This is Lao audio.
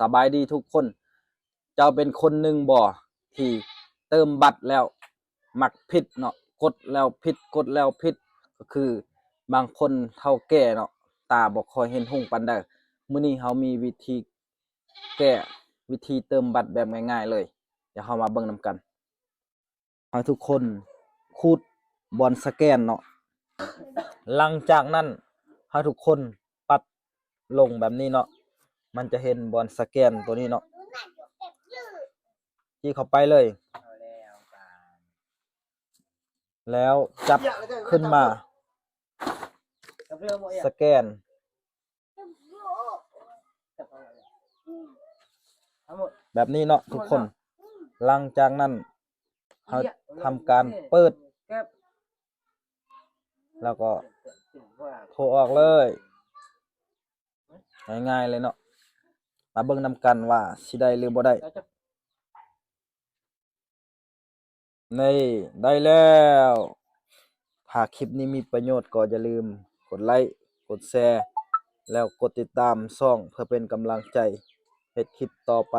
ສະບາຍດີທຸກຄົນ. ເຈົ້າເປັນຄົນໜຶ່ງບໍ່ທີ່ເຕີມບັດແລ້ວມັກຜິດເນາະ, ກົດແລ້ວຜິດ ກົດແລ້ວຜິດ? ກໍຄືບາງຄົນເຖົ້າແກ່ເນາະ, ຕາບໍ່ຄ່ອຍເຫັນຮຸ່ງປານໃດ. ມື້ນີ້ເຮົາມີວິທີແກ້, ວິທີເຕີມບັດແບບງ່າຍໆເລີຍ. ດຽວເຮົາມາເບິ່ງນຳກັນ. ໃຫ້ທຸກຄົນຂູດບ່ອນສະແກນເນາະ. ຫຼັງຈາກນັ້ນໃຫ້ທຸກຄົນປັດລົງແບບນີ້ເນາະ, ມັນຈະເຫັນບ່ອນສະແກນຕົວນີ້ເນາະ, ຈີ້ເຂົ້າໄປເລີຍ ແລ້ວຈັບຂຶ້ນມາສະແກນ ແບບນີ້ເນາະທຸກຄົນ. ຫຼັງຈາກນັ້ນເຮົາທຳການເປີດ ແລ້ວກໍໂທອອກເລີຍ, ງ່າຍໆເລີຍເນາະ. ມາເບິ່ງນຳກັນວ່າຊິໄດ້ຫຼືບໍ່ໄດ້. ນີ້ ໄດ້ແລ້ວ. ຖ້າຄລິບນີ້ມີປະໂຫຍດກໍຢ່າລືມກົດໄລກ໌ ກົດແຊ ແລ້ວກົດຕິດຕາມຊ່ອງເພື່ອເປັນກຳລັງໃຈເຮັດຄລິບຕໍ່ໄປ.